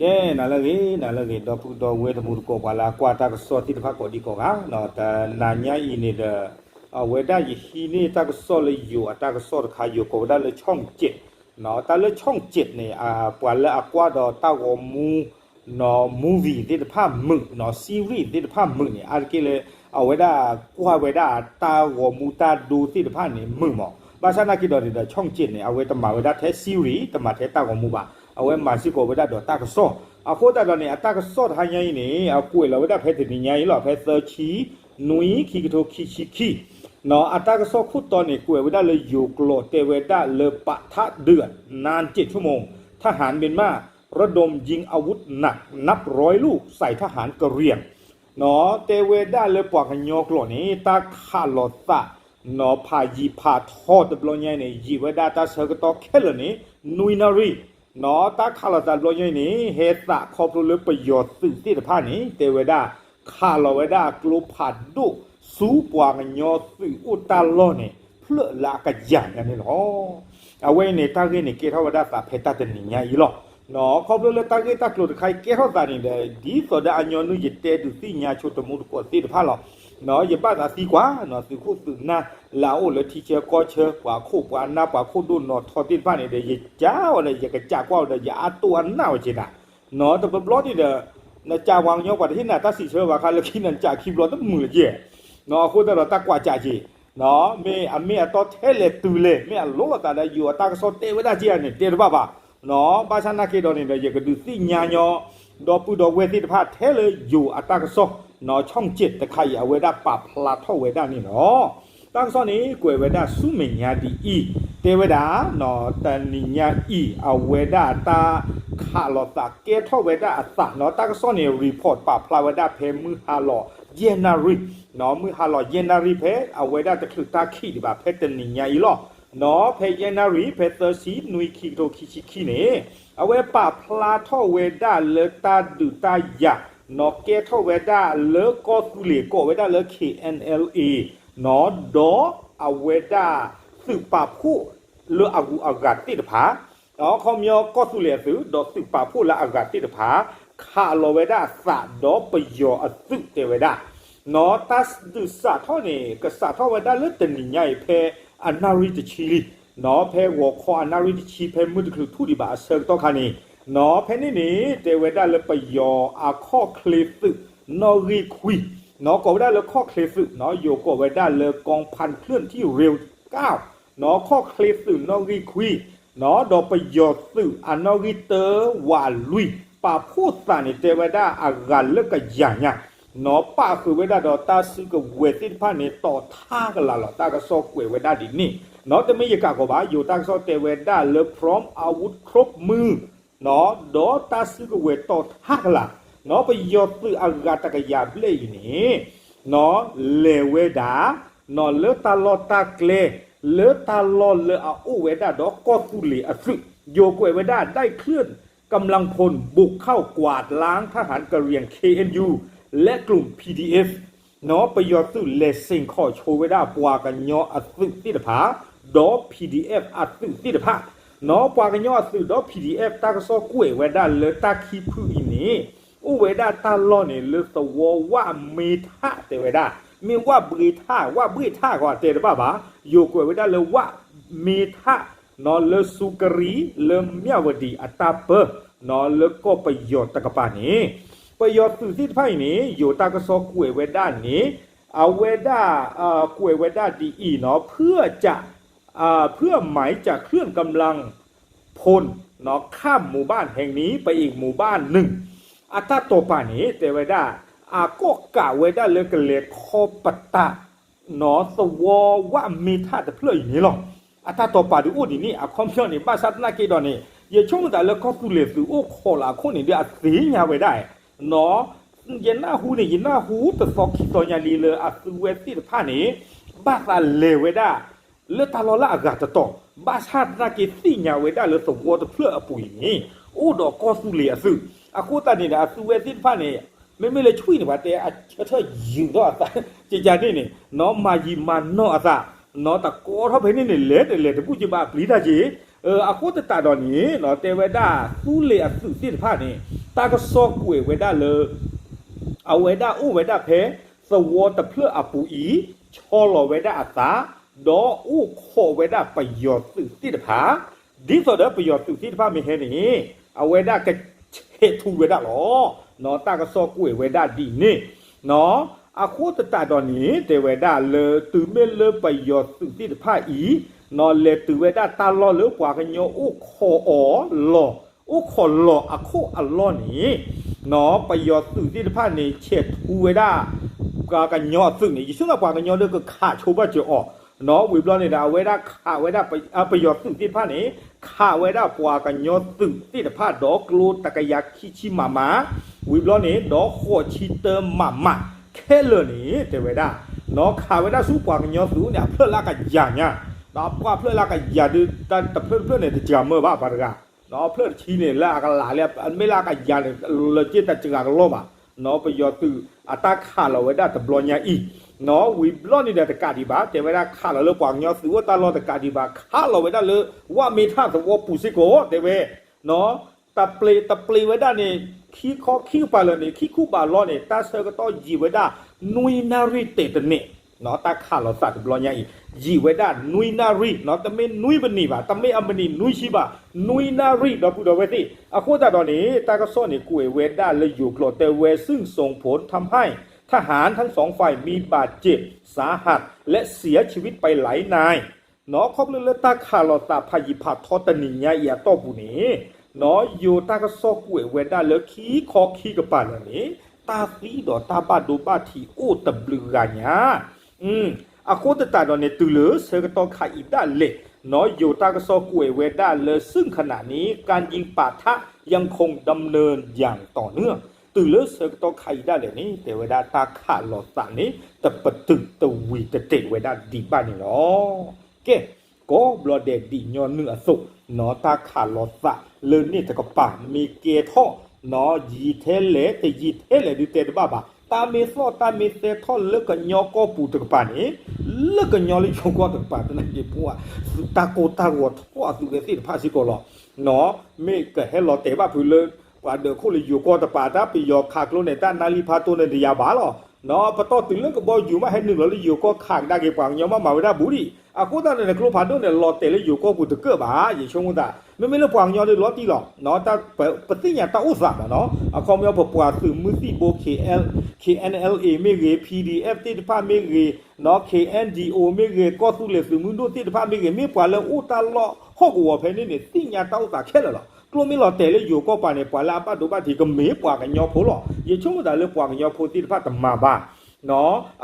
ကဲ နၤလၢအဂ့ၤ နၤလၢအဂ့ၤ ဒီပုၢ်ဒီဝဲၢ်တံၤသကိး ပှၤလၢအကွၢ်တၢ်ကစီၣ်သ့ၣ်တဖၣ်ကိးဒံကိးဂၤ, တနၤညါအံၤန့ၣ်ဒီး အဝဲဒၣ်ယဟံးန့ၢ်တၢ်ကစီၣ်လၢယိၤအတၢ်ကစီၣ်တခါ ယိၤကိးဝဲဒၣ်လၢ ช่องเจ็ด, တၢ်လၢ ช่องเจ็ด န့ၣ် ပှၤလၢအကွၢ်ဒီးတၢ်ဂီၤမူ နီၢ် movie သ့ၣ်တဖၣ်မုာ် နီၢ် series သ့ၣ်တဖၣ်မုာ်န့ၣ် အါတက့ၢ်လၢ အဝဲဒၣ်ကွၢ်ဝဲဒၣ်တၢ်ဂီၤမူတၢ်ဒိသ့ၣ်တဖၣ်န့ၣ် မုာ်မး. ဘၣ်ဆၣ်နာ်က့ဒီးန့ၣ်ဒီး ช่องเจ็ด န့ၣ် အဝဲတမၤဝဲဒၣ်ထဲ series တမၤထဲတၢ်ဂီၤမူဘၣ်. အဝဲမၤစ့ၢ်ကီးဝဲဒၣ်ဒီးတၢ်ကစီၣ်. အဃိသတးဒီးန့ၣ် အတၢ်ကစီၣ်တဟါညါအံၤန့ၣ် အကွဲးလီၤဝဲဒၣ်ဖဲတနံၤညါအံၤလီၤ. ဖဲသၢဆံနွံ ခံကထိခံဆံခံ နီၢ် အတၢ်ကစီၣ်ခိၣ်တီန့ၣ် ကွဲးဝဲဒၣ်လၢယိၤကျိာ်တဲဝဲဒၣ်လၢ ปะทะเดือดนานเจ็ดชั่วโมง ทหารเมียนมาระดมยิงอาวุธหนักนับร้อยลูกใส่ทหารกะเหรี่ยง နီၢ် တဲဝဲဒၣ်လၢပှၤကညီကျိာ်န့ၣ် တၢ်ခးလိာ်သး နီၢ် ဖးယံာ်ဖးထီတဘျီညါအံၤန့ၣ် ယံာ်ဝဲဒၣ်တၢ်ဆၢကတီၢ်ခဲလၢာ်န့ၣ် နွံနၣ်ရံၣ် နီၢ် တၢ်ခးလိာ်သးတဘျီညါအံၤန့ၣ် ဟဲသးခီဖျိလၢပယီၤသုးသ့ၣ်တဖၣ်န့ၣ် တဲဝဲဒၣ် ခးလီၤဝဲဒၣ်ကျိဖးဒိၣ်ဆူပှၤကညီသုးအိၣ်တၢ်လီၢ်န့ၣ် ဖျၢၣ်လၢအကယၤညါန့ၣ်လီၤ. အဝဲအံၤန့ၣ် တၢ်ဂ့ၢ်န့ၣ် ကဲထီၣ်ဝဲဒၣ်သးဖဲတၢ်တနံၤညါအံၤလီၤ. နီၢ် ခီဖျိလၢတၢ်ဂ့ၢ်တၢ်ကျိၤတခါအံၤကဲထီၣ်သးန့ၣ်ဒီး ဒ်သိးဒီးအညီနုၢ်ယတဲဒုးသ့ၣ်ညါဆိ တမူတကိးသ့ၣ်တဖၣ်လီၤ. နီၢ် ယဘၣ်သးသံကွၢ် နီၢ် သုးခိၣ်သုးနၢ်လၢအအိၣ်လၢထံဆၢကီၢ်ဆၢ ပှၤခိၣ်ပှၤနၢ် ပှၤခိၣ်ဒိၣ်နီၢ်ထီသ့ၣ်တဖၣ်န့ၣ်ဒီး ယကးအီၤဒီး ယကစးကွၢ်အီၤဒီး ယအါတိၢ်အါနၢ်ဝဲက့ၤနၤ. နီၢ် တဘျီဘျီန့ၣ်ဒီး နစးပှၤကညီ ပှၤတဟ့ၣ်နၤတၢ်စံးဆၢဘၣ်ဃးလၢခံန့ၣ် နစးခံဘျီတမုာ်လၢၤက့ၤ. နီၢ် အဃိသတးဒီးတၢ်ကွၢ်စးက့ၤ နီၢ် မ့ၢ်အမ့ၢ်အတီထဲလဲၣ်တုၤလဲၣ် မ့ၢ်အလိၣ်လိာ်သးဒီးယိၤအတၢ်ကစီၣ်တဲဝဲဒၣ်က့ၤဧါန့ၣ် တဲတဘၣ်ဘၣ်. နီၢ် ဘၣ်ဆၣ်နာ်က့ဒီးန့ၣ်ဒီး ယကဒုးသ့ၣ်ညါညီ ဒီပုၢ်ဒီဝဲၢ်သ့ၣ်တဖၣ်ထဲလၢယိၤအတၢ်ကစီၣ် နီၢ် ช่องเจ็ด တခါအံၤ အဝဲဒၣ်ပာ်ဖျါထီၣ်ဝဲဒၣ်န့ၣ်လီၤ. တၢ်ကစီၣ်န့ၣ် ကွဲးဝဲဒၣ်ဆူမဲာ်ညါဒ်အံၤ, တဲဝဲဒၣ် နီၢ် တနံၤညါအံၤ အဝဲဒၣ်တၢ်ခးလိာ်သးကဲထီၣ်ဝဲဒၣ်အသး နီၢ် တၢ်ကစီၣ်န့ၣ် report ပာ်ဖျါဝဲဒၣ်ဖဲမုၢ်ဟါလီၤယဲၢ်နၣ်ရံၣ် နီၢ် မုၢ်ဟါလီၤယဲၢ်နၣ်ရံၣ် ဖဲအဝဲဒၣ်တချုးတၢ်ခံးဒံးဘၣ် ဖဲတနံၤညါအံၤလီၤ. နီၢ် ဖဲယဲၢ်နၣ်ရံၣ် ဖဲသၢဆံနွံ ခံကထိခံဆံခံန့ၣ် အဝဲပာ်ဖျါထီၣ်ဝဲဒၣ်လၢတၢ်ဒုးတၢ်ယၤ နီၢ် ကဲထီၣ်ဝဲဒၣ်လၢကီၢ်သူလ့ၤ ကိးဝဲဒၣ်လၢ KNLA နီၢ် ဒီးအဝဲဒၣ်သုးပာ်ဖှိၣ်လၢအဂုၤအဂၤသ့ၣ်တဖၣ် အခီပညီကီၢ်သူလ့ၤအသုး ဒီးသုးပာ်ဖှိၣ်လၢအဂၤသ့ၣ်တဖၣ် ခးလီၤဝဲဒၣ်အသးဒီးပယီၤအသုးတဲဝဲဒၣ် နီၢ် တၢ်ဒုးစးထီၣ်န့ၣ် ကစးထီၣ်ဝဲဒၣ်လၢတနံၤညါအံၤ ဖဲအနၣ်ရံၣ်တဆံလံ နီၢ် ဖဲဂီၤခီအနၣ်ရံၣ်တဆံ ဖဲမုၢ်တချုးထူၣ်ဒံးဘၣ်အဆၢကတီၢ်ခါန့ၣ် နီၢ် ဖဲန့ၣ်န့ၣ် တဲဝဲဒၣ်လၢပယီၤအခီၣ်ချ့သုး နီၣ်ဂံၢ်ခွံ နီၢ် ကိးဝဲဒၣ်လၢခီၣ်ချ့သုး နီၢ် ယိၤကိးဝဲဒၣ်လၢ กองพันเคลื่อนที่เร็วเก้า နီၢ် ခီၣ်ချ့သုးနီၣ်ဂံၢ်ခွံ နီၢ် ဒီးပယီၤသုးအနီၣ်ဂံၢ်တၢဝးလွံၢ် ပာ်ဖှိၣ်သးန့ၣ် တဲဝဲဒၣ်အဂၤလၢကယၤညါ နီၢ် ပာ်ဃုာ်ဝဲဒၣ်ဒီးတၢ်စုကဝဲၤသ့ၣ်တဖၣ်န့ၣ် တီၤထါကလာ်လီၤ. တၢ်ကစီၣ်ကွဲးဝဲဒၣ်ဒ်န့ၣ် နီၢ် တမ့ၢ်ယကးကီးဘၣ် ယိၤတၢ်ကစီၣ်တဲဝဲဒၣ်လၢ พร้อมอาวุธครบมือ နီၢ် ဒီးတၢ်စုကဝဲၤတီၤထါကလာ် နီၢ် ပယီၤသုးအဂၤတကယၤဘျဲၣ်အံၤန့ၣ် နီၢ် လဲၤဝဲဒၣ် နီၢ် လၢတၢ်လီၢ်တၢ်ကျဲ လၢတၢ်လီၢ်လၢအအိၣ်ဝဲဒၣ်ဒီးကီၢ်သူလ့ၤအသုး ယိၤကွဲးဝဲဒၣ် ได้เคลื่อนกำลังพลบุกเข้ากวาดล้างทหารกะเหรี่ยง เคเอ็นยู และกลุ่ม พีดีเอฟ နီၢ် ပယီၤသုးလဲၤစ့ၣ်ခီၣ်ဆိဝဲဒၣ်ပှၤကညီအသုးသ့ၣ်တဖၣ် ဒီး PDF အသုးသ့ၣ်တဖၣ် နီၢ် ပှၤကညီအသုးဒီး PDF တၢ်ကစီၣ်ကွဲးဝဲဒၣ်လၢတၢ်ခံဖုအံၤန့ၣ် အိၣ်ဝဲဒၣ်တၢ်လီၢ်န့ၣ် လၢသဝီဝၣ်မ့ထးတဲဝဲဒၣ် မ့ၢ်ဝၣ်ဘှ့ထး ဝၣ်ဘှ့ထးကီးတဲတဘၣ်ဘၣ် ယိၤကွဲးဝဲဒၣ်လၢဝၣ်မ့ထး နီၢ် လၢစူကရံ လၢမၠၣ်ဝတံၤအတၢ်ပၢ နီၢ် လၢကီၢ်ပယီၤတကပၤန့ၣ် ပယီၤသုးသ့ၣ်တဖၣ်အံၤန့ၣ် ယိၤတၢ်ကစီၣ်ကွဲးဝဲဒၣ်န့ၣ် အဝဲဒၣ် ကွဲးဝဲဒၣ်ဒ်အံၤနီၢ် เพื่อจะ เพื่อหมายจะเคลื่อนกำลังพล ข้ามหมู่บ้านแห่งนี้ไปอีกหมู่บ้านหนึ่ง အတၢ်တိာ်ပာ်န့ၣ် တဲဝဲဒၣ် အကိးကးဝဲဒၣ်လၢကလဲၤခီပတာ် နီၢ် သဝီဝၣ်မ့ထးတဖျၢၣ်အံၤန့ၣ်လီၤ. အတၢ်တိာ်ပာ်ဒုးအိၣ်ဒ်န့ၣ် အခီပညီန့ၣ် ဘၣ်ဆၣ်သနာ်က့ဒီးန့ၣ် ယဆိကမိၣ်သးလၢကီၢ်သူလ့ၤသုးအိၣ်ခိးလၢအခိၣ်န့ၣ်ဒီးအသ့ၣ်ညါဝဲဒၣ် နီၢ် ယနၢ်ဟူန့ၣ် ယနၢ်ဟူတသီခံသီညါလံလၢအသုဝဲသ့ၣ်တဖၣ်န့ၣ် ဘၣ်သးလဲၤဝဲဒၣ် လၢတၢ်လီၢ်လၢအဂၤတတီၤ ဘၣ်ဆၣ်သနာ်က့သ့ၣ်ညါဝဲဒၣ်လၢသဝီတဖျၢၣ်အပူၤအံၤန့ၣ် အိၣ်ဒီးကီၢ်သူလ့ၤအသုး အဃိသတးန့ၣ်ဒီး အသုဝဲသ့ၣ်တဖၣ်န့ၣ် မ့မ့ၢ်လၢဆွံန့ၣ် ပှၤတဲအဆၢထၢၣ်ယုာ်ထီၣ်အသး ကကန့ၣ်န့ၣ် နီၢ် မၤယံာ်မၤနီၢ်အသး နီၢ် တကီထီၣ်ဖဲန့ၣ်န့ၣ် လဲၤတလဲၤတဘူၣ်ကဘၣ်ပျံၤတၢ်က့ၤ အဃိသတးဒီးန့ၣ် နီၢ် တဲဝဲဒၣ် သူလ့ၤအသုးသ့ၣ်တဖၣ်န့ၣ် တၢ်ကစီၣ်ကွဲးဝဲဒၣ်လၢ အဝဲဒၣ်အိၣ်ဝဲဒၣ်ဖဲ သဝီတဖျၢၣ်အပူၤအံၤ ဆီလီၤဝဲဒၣ်အသး ဒီးအိၣ်ခိးဝဲဒၣ်ပယီၤသုးသ့ၣ်တဖၣ်, ဒ်သိးဒီးပယီၤသုးသ့ၣ်တဖၣ်မ့ၢ်ဟဲန့ၣ် အဝဲဒၣ်ကဆဲးထူဝဲဒၣ်လီၤ. တၢ်ကစီၣ်ကွဲးဝဲဒၣ်ဒ်န့ၣ် အဃိသတးဒီးန့ၣ် တဲဝဲဒၣ်လၢတုၤမ့ၢ်လၢပယီၤသုးသ့ၣ်တဖၣ်အံၤ လဲၤတုၤဝဲဒၣ်တၢ်လီၢ်လၢပှၤကညီအိၣ်ခိးအီၤလီၤ, အိၣ်ခိးလီၤအခိၣ်အလီၢ်န့ၣ် ပယီၤသုးသ့ၣ်တဖၣ်န့ၣ် ဆဲးထူဝဲဒၣ် ပှၤကညီအသုးန့ၣ် ယဆိကမိၣ်ပှၤကညီဒီးကခးဆိဘၣ်စၢၤအီၤ, ဝံၤဘျီန့ၣ်ဒီး အဝဲဒၣ်ခးဝဲဒၣ် ပယီၤသုးသ့ၣ်တဖၣ်န့ၣ် ခးဝဲဒၣ်ပှၤကညီသုးသ့ၣ်တဖၣ်ဒီးကျိတကယၤခံဆံ မမ, ဝံၤဘျီန့ၣ် ဒီးဃိးဆံတၢ မမ ခဲလၢာ်န့ၣ် တဲဝဲဒၣ် ခးဝဲဒၣ်ဆူပှၤကညီသုးန့ၣ် အဖျၢၣ်လၢအကယၤညါ, ပှၤဖျၢၣ်လၢအကယၤဒုး တၢ်တဖျၢၣ်တဖျၢၣ်န့ၣ် တစှၤမၢဘၣ်ပှၤတဂၤ, ဖျၢၣ်တဆံန့ၣ် လၢအကလးလၢ မ့ၢ်လၢအကယၤန့ၣ် လၢက့တစှၤကလီၢ်ဘၣ်, ပယီၤသုးအတၢ်ခးလီၤဝဲဒၣ်တဘျီညါအံၤ, ဝံၤဘျီန့ၣ်ဒီးတကးဒံးဘၣ် တဲဝဲဒၣ်ခးလီၤလၢပှၤကညီသုးအိၣ်တၢ်လီၢ်တကးဒံးဘၣ် ခးလီၤဝဲဒၣ်လၢ ဝၣ်မ့ထၣ်သဝီပူၤစ့ၢ်ကီး တဲဝဲ တပျ့ၤတပျ့ၤဝဲဒၣ်န့ၣ် ခံခီခံကပၤလၢာ်န့ၣ် ခံခူဘးလီၤန့ၣ် တၢ်ဆၢကတီၢ်ယံာ်ဝဲဒၣ် နွံနၣ်ရံၣ်တဲာ်တန့ၢ်, တၢ်ခးလီၤသးတဘျီညါအံၤ ယံာ်ဝဲဒၣ်နွံနၣ်ရံၣ်, တမ့ၢ်နွံမံးနံးဘၣ်, တမ့ၢ်အမံးနံးနွံဆံဘၣ်, နွံနၣ်ရံၣ် ဒီပုၢ်ဒီဝဲၢ်သ့ၣ်, အဃိသတးဒီးန့ၣ် တၢ်ကစီၣ်န့ၣ် ကွဲးဝဲဒၣ်လၢယိၤကျိာ်တဲဝဲ ซึ่งส่งผลทำให้ทหารทั้งสองฝ่ายมีบาดเจ็บสาหัสและเสียชีวิตไปหลายนาย ခီဖျိလၢတၢ်ခးလီၤသးဖးယံာ်ဖးထီတနံၤညါအံၤအတီၢ်ပူၤန့ၣ်, ယိၤတၢ်ကစီၣ်ကွဲးဝဲဒၣ်လၢခံခီခံကပၤလၢာ်န့ၣ် တၢ်သံဒီးတၢ်ဘၣ်ဒိဘၣ်ထံးအိၣ်တဘျုးဂၤညါ အဃိသတးဒီးန့ၣ် တုၤလၢဆၢကတီၢ်ခါအံၤဒၣ်လဲာ်, ယိၤတၢ်ကစီၣ်ကွဲးဝဲဒၣ်လၢ ซึ่งขณะนี้การยิงปะทะยังคงดำเนินอย่างต่อเนื่อง တုၤလၢဆၢကတီၢ်ခါအံၤဒၣ်လဲာ်န့ၣ် တဲဝဲဒၣ်တၢ်ခးလီၤသးန့ၣ် တပတုာ်တဝံၤတတဲာ်ဝဲဒၣ်ဒံးဘၣ်န့ၣ်လီၤ. ကဲ, ကိးဘျီဒဲးဒ်ညီနုၢ်အသိး, တၢ်ခးလီၤသးလၢန့ၣ်တကပၤ မ့ၢ်ကဲထီၣ် ယံာ်ထဲလဲၣ် တယံာ်ထဲလဲၣ်ဒုးတဲတဘၣ်ဘၣ်, တၢ်မ့ၢ်သီၣ်တၢ်မ့ၢ်သဲထီၣ်လၢကညီကီၢ်ပူၤတကပၤန့ၣ်, လၢကညီလၢယိၤကီၢ်တကပၤ သနာ်က့ဖိ တၢ်ကိၢ်တၢ်ဂီၤထီၣ်အသုးဝဲသ့ၣ်တဖၣ်စ့ၢ်ကီးလီၤ. မ့ၢ်ကဟဲလီၤတဲာ်ဘၣ်ဖုးလၢ ပှၤဒၢးခိၣ်လၢယိၤကီၢ်တကပၤ တၢ်ပယီၤခးကျိန့ၣ် တၢ်နါလံဖးတိၢ်န့ၣ်တယၤဘၣ်လီၤ. ပတီၢ်တုၤလၢကဘီယူၤမးဟဲနုာ်လီၤလၢယိၤကီၢ်ခးကဒါက့ၤပှၤကညီမးမၤဝဲဒၣ်ဘူးဒံး, အဃိသတးန့ၣ် ကျိဖးဒိၣ်န့ၣ်လီၤတဲာ်လၢယိၤကီၢ်ပူၤတကၢၢ်ဘၣ် ယဆိကမိၣ်သး, မ့မ့ၢ်လၢပှၤကညီဒုးလီၤတံၢ်လီၤ. ပသ့ၣ်ညါတၢ်အိၣ်သးမးနီၤ, အခီပညီပပှၤသုးမုၢ်သံၣ်ဘိ K N L A မ့ၢ်ဂ့ၤ P D F သ့ၣ်တဖၣ်မ့ၢ်ဂ့ၤ, K N D O မ့ၢ်ဂ့ၤ, ကီၢ်သူလ့ၤသုးမုၢ်ဒိၣ်သ့ၣ်တဖၣ်မ့ၢ်ဂ့ၤ, မ့ၢ်ပှၤလၢအိၣ်တၢ်လီၢ်ဟီၣ်ကဝီၤဖဲန့ၣ်န့ၣ် သ့ၣ်ညါတၢ်အိၣ်သးခဲလၢာ်လီၤ. ကျိမ့ၢ်လီၤတဲာ်လၢယိၤကီၢ်ပၤန့ၣ် ပှၤလၢအဘၣ်ဒိဘၣ်ထံးကမ့ၢ်ပှၤကညီဖိလီၤ. ယဆိကမိၣ်သးလၢပှၤကညီဖိသ့ၣ်တဖၣ်တမၤဘၣ်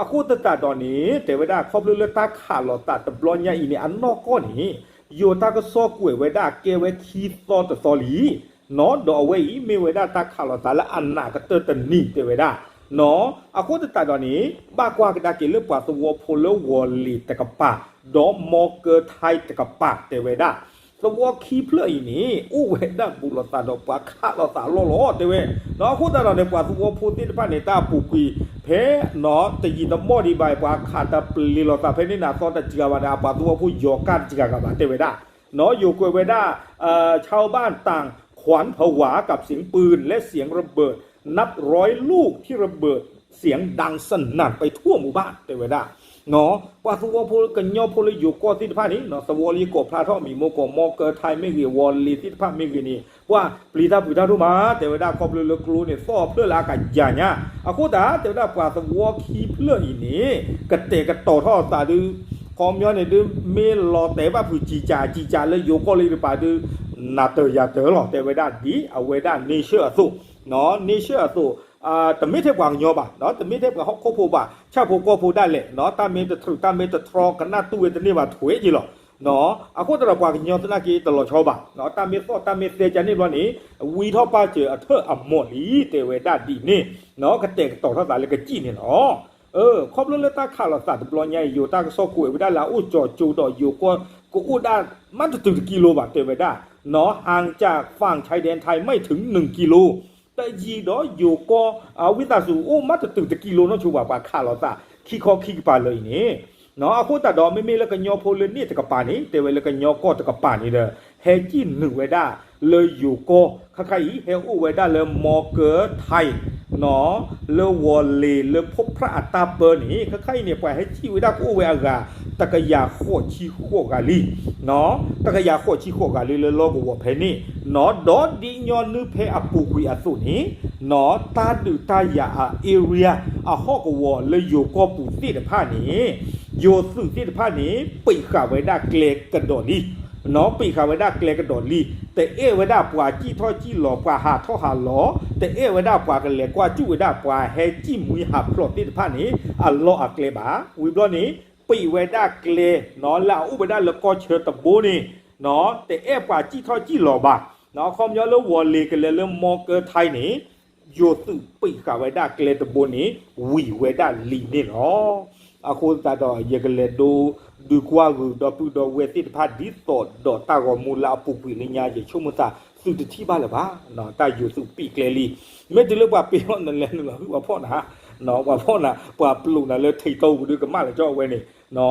အဃိသတးဒီးန့ၣ် တဲဝဲဒၣ်ခီဖျိလၢတၢ်ခးလီၤသးတဘျီညါအံၤန့ၣ် အနီၢ်ကီၢ်န့ၣ် ယိၤတၢ်ကစီၣ်ကွဲးဝဲဒၣ်ကဲဝဲခံသီတသီလံ, ဒီးအဝဲအံၤမ့ၢ်ဝဲဒၣ်တၢ်ခးလီၤသးလၢအနးကတၢၢ်တနံၤတဲဝဲဒၣ်, အဃိသတးဒီးန့ၣ် ဘၣ်ကွၢ်ကဒါက့ၤလၢပှၤသဝီဖိလၢဝီၤလ့ၤတကပၤ, ဒီးမီကၢထါတကပၤတဲဝဲဒၣ် သဝီခံဖျၢၣ်အံၤန့ၣ် အိၣ်ဝဲဒၣ်ဘူးလိာ်သးဒီးပှၤခးလိာ်သးအလီၢ်လီၤတဲဝဲ, အဃိသတးဒီးန့ၣ် ပှၤသဝီဖိသ့ၣ်တဖၣ်န့ၣ် တၢ်ပူၤကွံာ်ဖဲ တယံာ်တမီၢ်ဒံးဘၣ် ပှၤခးတပျ့ၤလိာ်သးဖဲန့ၣ်နၤသီတစှၤဘၣ်ဒီး အပှၤသဝီဖိယီၤကၢ်တစှၤဂၤဘၣ်တဲဝဲဒၣ်, ယိၤကွဲးဝဲဒၣ် ชาวบ้านต่างขวัญผวากับเสียงปืนและเสียงระเบิดนับร้อยลูกที่ระเบิดเสียงดังสนั่นไปทั่วหมู่บ้าน တဲဝဲဒၣ် ပှၤသဝီဖိကညီဖိလၢယိၤကီၢ်သ့ၣ်တဖၣ်န့ၣ် သဝီလၢယကိးဖျါထီၣ်မံၤမိၢ်ကိးမီကၢထါမ့ၢ်ဂ့ၤ ဝီၤလ့ၤသ့ၣ်တဖၣ်မ့ၢ်ဂ့ၤန့ၣ် ပှၤပျံၤတၢ်ဖုးတၢ်ဒိၣ်မး တဲဝဲဒၣ်ခီဖျိလၢကျိန့ၣ် သီၣ်ဖျၢၣ်လၢအကယၤညါ အဃိသတး တဲဝဲဒၣ်ပှၤသဝီခံဖျၢၣ်အံၤန့ၣ် ကတဲာ်ကတီၤထီၣ်အသးဒုး ခီပညီန့ၣ်ဒုး မ့ၢ်လီၤတဲာ်ဘၣ်ဖုးကံကးကံကးလၢယိၤကီၢ်လၢယတပၤဒုး နၤတၢၤယၤတၢၤလီၤ တဲဝဲဒၣ်ဒ်အဝဲဒၣ်န့ဆၢၣ်အသိး န့ဆၢၣ်အသိး တမ့ၢ်ထဲပှၤကညီဘၣ် တမ့ၢ်ထဲပှၤဟီၣ်ခိၣ်ဖိဘၣ် ဆၣ်ဖိကီၢ်ဖိဒၣ်လဲာ် တၢ်မ့ၢ်တထြုး တၢ်မ့ၢ်တထြီ ကနၣ်တူၢ်ဝဲတန့ၢ်ဘၣ်ထွဲက့ၤလီၤ. အဃိသတးဒီးပှၤကညီသနာ်က့တလီၤဆီဘၣ် တၢ်မ့ၢ်သီၣ်တၢ်မ့ၢ်သဲကန့ၣ်ဘျီန့ၣ် ဝံထီၣ်ပၢ်စၢၤအထၢၣ်အမိာ်လံ တဲဝဲဒၣ်ဒ်န့ၣ် ကတဲာ်ကတီၤထီၣ်သးလၢကစံၣ်န့ၣ်လီၤ. ခီဖျိလၢတၢ်ခးလိာ်သးတဘျီညါအံၤ ယိၤတၢ်ကစီၣ်ကွဲးဝဲဒၣ်လၢအအိၣ်ကၠီၤကၠိဒီးယိၤကီၢ် ကအိၣ်ဒၣ်မးတတုၤတကံလိဘၣ် တဲဝဲဒၣ် ห่างจากฝั่งชายแดนไทยไม่ถึงหนึ่งกิโล တယံၤဒီးယိၤကီၢ် ဝံသးစူၤအိၣ်မးတတုၤတကံလိနီၢ်ဆိဘၣ် ပှၤခးလိာ်သး ခံခီခံကပၤလၢာ်အံၤန့ၣ် အဃိသတးဒီး မ့မ့ၢ်လၢကညီဖိလၢန့ၣ်တကပၤန့ၣ် တဲဝဲလၢကညီကီၢ်တကပၤန့ၣ်ဒီး ဟဲစံၣ်နုာ်ဝဲဒၣ် လၢယိၤကီၢ် ခဲခါအံၤ ဟဲအိၣ်ဝဲဒၣ်လၢ မီကၢထၢၣ် နီၤ လၢဝီၤလ့ၤလၢဖိဖြၣ်အတၢ်ပၢန့ၣ် ခဲခါအံၤန့ၣ် ပှၤဟဲစံၣ်ဝဲဒၣ်ကအိၣ်ဝဲအဂၤ တကယၤဃိးဆံဃိးဂၤလံ နီၤ တကယၤဃိးဆံဃိးဂၤလံလၢလီၢ်ကဝီၤဖဲန့ၣ် နီၤ ဒီးဒ်ညီနုၢ်ဖဲအပူၤကွံာ်အသိးန့ၣ် နီၤ တၢ်ဒုးတၢ်ယၤအ area အဟီၣ်ကဝီၤလၢယိၤကီၢ်ပူၤသ့ၣ်တဖၣ်န့ၣ် ယိၤသုးသ့ၣ်တဖၣ်န့ၣ် ပံးဃာ်ဝဲဒၣ်ကျဲကဒီးလံ နီၤ ပံးဃာ်ဝဲဒၣ်ကျဲကဒီးလံ တအဲၣ်ဝဲဒၣ်ပှၤစံၣ်ထီၣ်စံၣ်လီၤ ပှၤဟးထီၣ်ဟးလီၤ တအဲၣ်ဝဲဒၣ်ပှၤကလဲၤကွၢ်စူၣ်ဝဲဒၣ်ပှၤဟဲစံၣ်မှံဟးဖျိးသ့ၣ်တဖၣ်န့ၣ် အလီၢ်အကျဲဘၣ်. ဝံၤဘျီန့ၣ် ပံးဝဲဒၣ်ကျဲ နီၤ လၢအအိၣ်ဝဲဒၣ်လၢကီၢ်ဆၢတဘိန့ၣ် နီၤ တအဲၣ်ပှၤစံၣ်ထီၣ်စံၣ်လီၤဘၣ် နီၤ အခီပညီလၢဝီၤလ့ၤကလဲၤလၢမီကၢထၢၣ်န့ၣ် ယိၤသုးပံးဃာ်ဝဲဒၣ်ကျဲတဘိန့ၣ် ဝံၤဝဲဒၣ်လံန့ၣ်လီၤ. အဃိသတးဒီး ယကလဲၤဒိ ဒုးကွၢ်ဂုာ်ဒီပုၢ်ဒီဝဲၢ်သ့ၣ်တဖၣ် ဒ်သိးဒီးတၢ်ဂီၤမူလၢအပူၤကွံာ်လၢညါ ယဆိကမိၣ်သး သုတထံၣ်ဘၣ်လၢၤဘၣ် တၢ်ယိၤသုးပံးကျဲလံ. မ့ၢ်တုၤလၢပှၤပ့ၤအီၤနလဲၤနုာ်လီၤဟုၣ်ပှၤဖီၣ်နၤ ပှၤဖီၣ်နၤ ပှၤပျိးနၤလၢထံးတီပူၤဒုးကမၣ်လၢကၠီဝဲန့ၣ်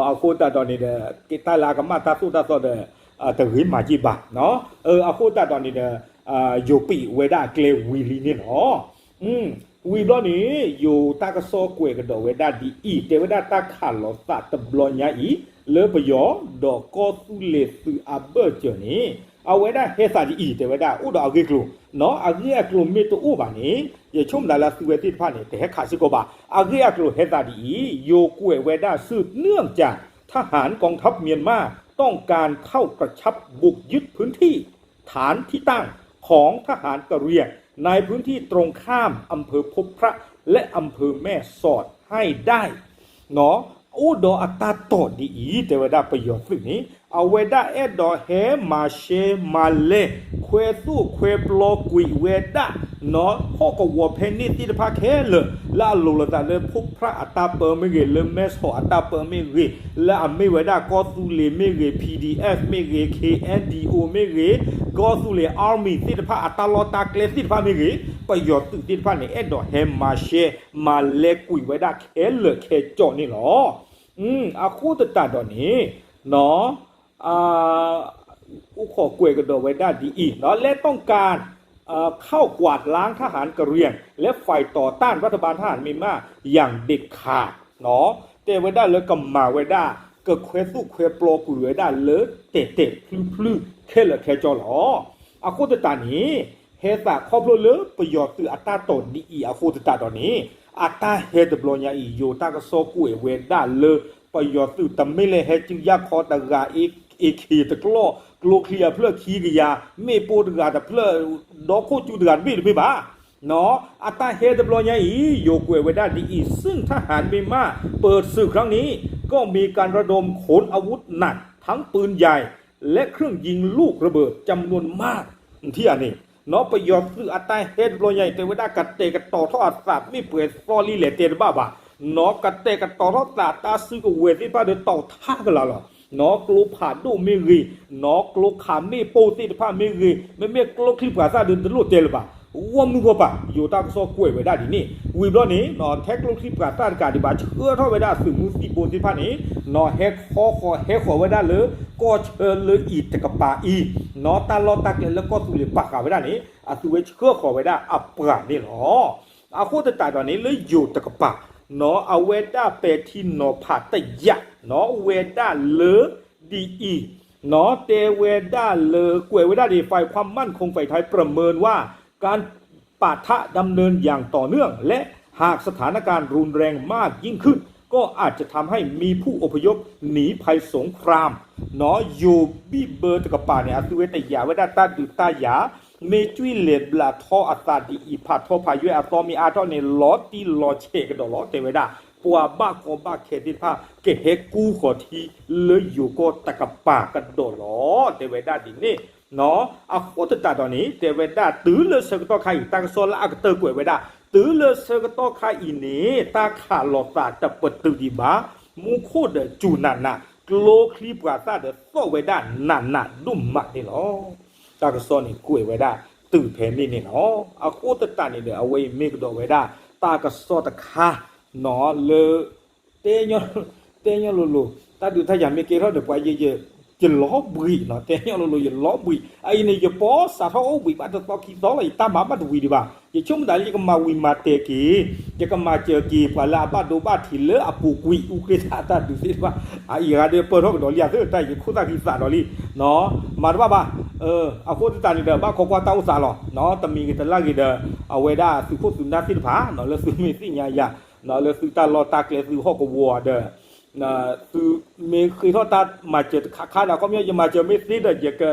အဃိသတးဒီးန့ၣ်ဒီး က့ၤတၢ်လၢအကမၣ်တၢ်သိၣ်တၢ်သီဒီး တဂ့ၤမၤက့ၤဘၣ် အဃိသတးဒီးန့ၣ်ဒီး ယိၤပံးဝဲဒၣ်အကျဲဝံၤလံန့ၣ်လီၤ. ဝံၤဘျီန့ၣ် ယိၤတၢ်ကစီၣ်ကွဲးကဒီးဝဲဒၣ်ဒ်အံၤ တဲဝဲဒၣ်တၢ်ခးလိာ်သးတဘျီညါအံၤ လၢပယီၤဒီးကီၢ်သူလ့ၤသုးအဘၢၣ်စၢၤန့ၣ် အဝဲဒၣ်ဟဲသးဒ်အံၤ တဲဝဲဒၣ်အိၣ်ဒီးအဂ့ၢ်အကျိၤ နီၤ အဂ့ၢ်အကျိၤမ့ၢ်တအိၣ်ဘၣ်န့ၣ် ယဆိကမိၣ်သးလၢသုဝဲသ့ၣ်တဖၣ်န့ၣ် တဟဲခးစ့ၢ်ကီးဘၣ်. အဂ့ၢ်အကျိၤဟဲသးဒ်အံၤ ယိၤကွဲးဝဲဒၣ် สืบเนื่องจากทหารกองทัพเมียนมาต้องการเข้ากระชับบุกยึดพื้นที่ ฐานที่ตั้งของทหารกะเหรี่ยงในพื้นที่ตรงข้ามอำเภอพบพระและอำเภอแม่สอดให้ได้ အိၣ်ဒီးအတၢ်တိာ်ဒ်အံၤ တဲဝဲဒၣ်ပယီၤသုးန့ၣ် အဝဲဒၣ်အဲၣ်ဒိးဟဲမၤရှဲမၤလဲၤ ခွဲသိၣ်ခွဲပျီကွံာ်ဝဲဒၣ် နီၤ ဟီၣ်ကဝီၤဖဲန့ၣ်သ့ၣ်တဖၣ်ခဲလၢာ် လၢအလိၤလိာ်သးလၢဖိဖြၣ်အတၢ်ပၢမ့ၢ်ဂ့ၤ လၢမဲဆီးအတၢ်ပၢမ့ၢ်ဂ့ၤ လၢအမ့ၢ်ဝဲဒၣ်ကီၢ်သူလ့ၤမ့ၢ်ဂ့ၤ P D F မ့ၢ်ဂ့ၤ K N D O မ့ၢ်ဂ့ၤ ကီၢ်သူလ့ၤ Army သ့ၣ်တဖၣ်အတၢ်လီၢ်တၢ်ကျဲသ့ၣ်တဖၣ်မ့ၢ်ဂ့ၤ ပယီၤသုးသ့ၣ်တဖၣ်န့ၣ် အဲၣ်ဒိးဟဲမၤရှဲမၤလဲၤကွံာ်ဝဲဒၣ်ခဲလၢာ်ခဲဆ့န့ၣ်လီၤ. အဃိသတးဒီးန့ၣ် နီၤ အိၣ်ခိးကွဲးကဒီးဝဲဒၣ်ဒ်အံၤ နီၤ และต้องการ เข้ากวาดล้างทหารกะเหรี่ยง และฝ่ายต่อต้านรัฐบาลทหารเมียนมาอย่างเด็ดขาด နီၤ တဲဝဲဒၣ်လၢကမၤဝဲဒၣ် ကခွဲသိၣ်ခွဲပျီကွံာ်ဝဲဒၣ်လၢတဲာ်တဲာ်ဖျုဖျုခဲလၢာ်ခဲဆ့လီၤ. အဃိသတးန့ၣ် ဟဲသးခီဖျိလၢပယီၤသုးအတၢ်တိာ်ဒ်အံၤအဃိသတးဒီးန့ၣ် အတၢ်ဟဲတဘျီညါအံၤ ယိၤတၢ်ကစီၣ်ကွဲးဝဲဒၣ်လၢ ပယီၤသုးတမ့ၢ်လၢဟဲစုယၢ်ခီတဂၤ AK တကျီၢ် ကျိချံအဖျၢၣ်ခံကယၤ မ့ၣ်ပိၢ်တဂၤတဖျၢၣ် ဒီခိၣ်ကၠူတဂၤတဘ့ၣ်တဘ့ၣ်ဘၣ် နီၤ အတၢ်ဟဲတဘျီညါအံၤ ယိၤကွဲးဝဲဒၣ်ဒ်အံၤ ซึ่งทหารเมียนมาเปิดศึกครั้งนี้ ก็มีการระดมขนอาวุธหนักทั้งปืนใหญ่และเครื่องยิงลูกระเบิดจำนวนมาก ထံၣ်ဧါန့ၣ် နီၤ ပယီၤသုးအတၢ်ဟဲတဘျီညါအံၤ တဲဝဲဒၣ်ကတဲာ်ကတီၤထီၣ်အသး မ့ၢ်ပှဲၤသီလံလဲၣ်တဲတဘၣ်ဘၣ် နီၤ ကတဲာ်ကတီၤထီၣ်သးတၢ်စုကဝဲၤသ့ၣ်တဖၣ်ဒီးတီၤထါကလာ်လီၤ နီၤ ကျိဖးဒိၣ်မ့ၢ်ဂ့ၤ နီၤ ကျိခးမ့ၣ်ပိၢ်သ့ၣ်တဖၣ်မ့ၢ်ဂ့ၤ မ့မ့ၢ်ကျိချံပှၤသၣ်ဒီးတလိၣ်တဲလၢၤဘၣ် ဂီၢ်မုၢ်ဂီၢ်ပၤ ယိၤတၢ်ကစီၣ်ကွဲးဝဲဒၣ်ဒ်န့ၣ် ဝံၤဘျီန့ၣ် နီၤ ထဲကျိချံပှၤသၣ်တကးဒံးဘၣ် ဆှၢထီၣ်ဝဲဒၣ်သုးမုၢ်သံၣ်ဘိသ့ၣ်တဖၣ်န့ၣ် နီၤ ဟဲခီဃီၤဟဲဃီၤဝဲဒၣ်လၢ ကီၢ်ဆၢလၢအံၤတကပၤအံၤ နီၤ တၢ်လီၢ်တၢ်ကျဲလၢကီၢ်သူလ့ၤပာ်ဃာ်ဝဲဒၣ်န့ၣ် အသုဝဲဆှၢဃီၤဝဲဒၣ်အပှၤန့ၣ်လီၤ. အဃိသတးဒီးန့ၣ် လၢယိၤတကပၤ နီၤ အဝဲဒၣ်ပဲာ်ထံနီၤဖးတယာ် နီၤ ဝဲဒၣ်လၢ ဒ်အံၤ နီၤ တဲဝဲဒၣ်လၢ ကွဲးဝဲဒၣ်ဒ် ฝ่ายความมั่นคงฝ่ายไทยประเมินว่า การปะทะดำเนินอย่างต่อเนื่อง และหากสถานการณ์รุนแรงมากยิ่งขึ้น ก็อาจจะทำให้มีผู้อพยพหนีภัยสงคราม နီၤ ယိၤဘံၣ်ဘၢတကပၤန့ၣ် အသုဝဲတယာ်ဝဲဒၣ်တၢ်ဒုးတၢ်ယၤ မ့ၢ်ကွံာ်လဲၤဘျးထီအသးဒ်အံၤ ဖးထီဖးယွဲၢ်အသီမ့ၢ်အါထီၣ်န့ၣ် လီၤတံၢ်လီၤဆဲးကဒီးလီၤ တဲဝဲဒၣ် ပှၤဘၣ်ကီဘၣ်ခဲသ့ၣ်တဖၣ် ကဟဲကူဃီၤထံလၢယိၤကီၢ်တကပၤကဒီးလီၤ တဲဝဲဒၣ်ဒ်န့ၣ် နီၤ အဃိသတးဒီးန့ၣ် တဲဝဲဒၣ်တုၤလၢဆၢကတီၢ်ခါအံၤ တၢ်ကစီၣ်လၢအကတၢၢ်ကွဲးဝဲဒၣ် တုၤလၢဆၢကတီၢ်ခါအံၤန့ၣ် တၢ်ခးလိာ်သးတပတုာ်ဒံးဘၣ် မူခိၣ်ဒီးစူၤနးနး ကျိချံပှၤသၣ်ဒီးသီၣ်ဝဲဒၣ်နးနးဒိၣ်မးန့ၣ်လီၤ. တၢ်ကစီၣ်န့ၣ်ကွဲးဝဲဒၣ်တုၤဖဲန့ၣ်န့ၣ်လီၤ. အဃိသတးန့ၣ်ဒီး အဝဲအံၤမ့ၢ်ကဒီးဝဲဒၣ် တၢ်ကစီၣ်တခါ နီၤ လၢ တဲ တဲညီလိၤလိၤ တၢ်ဒုးတၢ်ယၤမ့ၢ်ကဲထီၣ်ဒီးပှၤယဲၢ်ယဲၢ် ယလီၤဘှံးနီၤ, တဲညီလိၤလိၤ ယလီၤဘှံး. အအံၤန့ၣ် ယပိာ်စးထီၣ်အိၣ်ဘှံးဘၣ်တသီခံသီလီၤ, ယတၢ်မၤဘၣ်တဝံၤဒံးဘၣ်. ယဆိကမိၣ်သးလၢယကမၤဝံၤမၤတဲာ်က့ၤ, ယကမၤစၢၤက့ၤပှၤလၢအဘၣ်ဒိဘၣ်ထံးလၢအပူၤကွံာ် အူကြ့ၢ်တၢ်အတၢ်ဒုးသ့ၣ်တဖၣ်, အအံၤဂၤဒီးပၢၢ်ထီၣ်ကဒီးလံ အသ့ၣ်တၢ် ယခိၣ်သၣ်ဃံသးဒီးလံ မၤတဘၣ်ဘၣ်. အဃိသတးန့ၣ်ဒီး ဘၣ်ခိးကွၢ်တၢ်အိၣ်သးလီၤ. တမံၤဂ့ၤတလၢ်ဂ့ၤဒီး အဝဲဒၣ်သုးခိၣ်သုးနၢ်သ့ၣ်တဖၣ် လၢသုမ့ၢ်သ့ၣ်ညါယၤ လၢသုတၢ်လီၢ်တၢ်ကျဲသုဟီၣ်ကဝီၤဒီး သုမ့ၢ်ဃ့ထီၣ်တၢ်မၤစၢၤတခါခါဒီး ခီပညီ ယမၤစၢၤမ့ၢ်သ့ဒီး ယက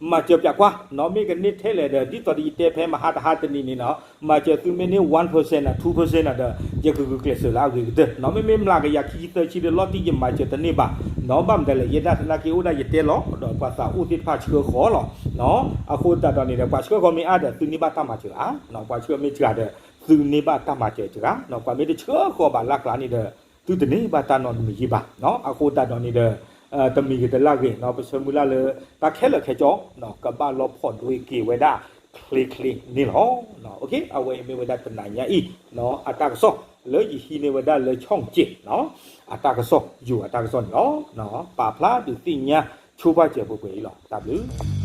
မၤစၢၤပၠးကွၢ်, မ့ၢ်ကန့ၢ်ထဲလဲၣ်ဒီး ဒ်သိးဒီးယတဲဖဲမဟါတဟါတနံၤန့ၣ်နီၤ, မၤစၢၤသုမ့ၢ်န့ၢ် one percent နီၤ two percent နီၤဒီး ယကဂုာ်ကျဲးစၢးလၢအဂ့ၤကတၢၢ်နီၤ. မ့မ့ၢ်မျးကယၤခံဆံသၢဆံဒီး လီၤတံၢ်ယမၤစၢၤတန့ၢ်ဘၣ်နီၤ. ဘၣ်မနုၤလဲၣ် ယဲဒၣ်သနာ်က့အိၣ်ဒၣ်ယတဲလီၤ ဒီးပှၤသးအိၣ်သ့ၣ်တဖၣ်ဆှၢဃီၤလီၤ. အဃိသတးဒီးန့ၣ်ဒီး ပှၤဆှၢဃီၤမ့ၢ်အါဒီး သုန့ၢ်ဘၣ်တၢ်မၤစၢၤဧါ, ပှၤဆှၢမ့ၢ်စှၤဒီး သုန့ၢ်ဘၣ်တၢ်မၤစၢၤစှၤ, ပှၤမ့ၢ်တဆှၢဃီၤဘၣ်လၢကျါန့ၣ်ဒီး သုတန့ၢ်ဘၣ်တၢ်နီတမံၤယံၤဘၣ်. အဃိသတးဒီးန့ၣ်ဒီး တမံၤဂ့ၤတလၢ်ဂ့ၤနီၤ ပဆၢမုၢ်လၢ်လၢ တၢ်ခဲလၢာ်ခဲဆ့ ကဘၣ်လီၤဖီၣ်ဒွဲက့ၤဝဲဒၣ်ချ့ချ့န့ၣ်လီၤ. အဝဲအံၤမ့ၢ်ဝဲဒၣ်တနၤညါအံၤ အတၢ်ကစီၣ် လၢယဟံးန့ၢ်ဝဲဒၣ်လၢ ช่องเจ็ด နီၤ အတၢ်ကစီၣ် ယိၤအတၢ်ကစီၣ်န့ၣ်လီၤ. ပာ်ဖျါဒုးသ့ၣ်ညါဆိပာ်စၢၤပှဲၤပှဲၤအံၤလီၤ. တၢ်ဘျုး